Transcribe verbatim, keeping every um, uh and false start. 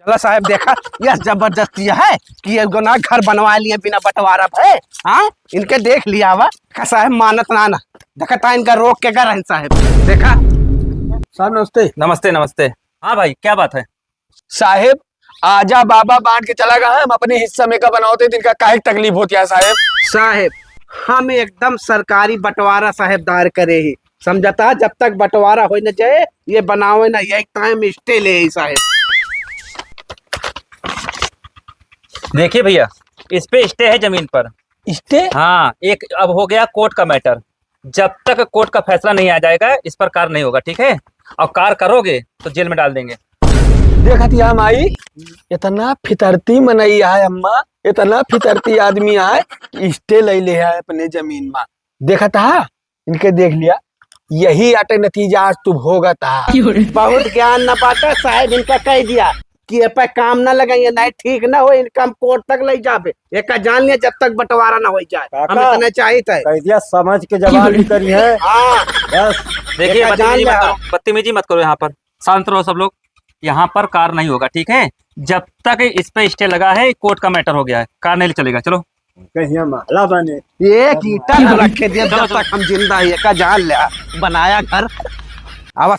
अरे साहेब, देखा, यह जबरदस्ती है कि ये ना घर बनवा लिए बिना बंटवारा भए। हाँ, इनके देख लिया हुआ का साहेब, मानत ना ना। देखा था इनका रोक के कर साहेब। देखा। साहब नमस्ते। नमस्ते, नमस्ते। हाँ भाई, क्या बात है? साहेब, आजा बाबा बांट के चला गया है, हम अपने हिस्सा में का बनावते, इनका काहे तकलीफ होती है साहेब? साहेब, हम एकदम सरकारी बंटवारा साहेब दायर करे ही, समझता? जब तक बंटवारा होई न जाए, ये बनावे ना, यही टाइम स्टे ले ही साहेब। देखिए भैया, इस पे स्टे है जमीन पर। स्टे? हाँ, एक अब हो गया कोर्ट का मैटर। जब तक कोर्ट का फैसला नहीं आ जाएगा, इस पर कार नहीं होगा, ठीक है? और कार करोगे तो जेल में डाल देंगे। देखत या माई, इतना फितरती मनई है अम्मा, इतना फितरती आदमी है कि स्टे ले ले है अपने जमीन में। देखत हा, इनके देख लिया, यही आटे नतीजा आज तू भोगत हा। बहुत ज्ञान न बाटे साहेब, इनका कह दिया कि ये पे काम न लगाइए, नहीं ठीक न हो, इनका हम कोर्ट तक ले जाबे। एका जान लिया जब तक बंटवारा न हो जाए, हम काका, इतने चाहित है। कह दिया समझ के जवान भी करी है। हाँ। बस। देखिए, एका जान बदतमीजी मत लिया। करो, बदतमीजी मत करो यहाँ पर। शांत रहो सब लोग, यहाँ पर कार नहीं होगा, ठीक है? जब तक इस पे स्टे लगा है, कोर्ट का मैटर हो गया है, कार नहीं चलेगा। चलो। कहिया महला बने। एक ईंटा न रखे दिया जब तक हम जिंदा है, एका जान लिया। बनाया घर। आवा।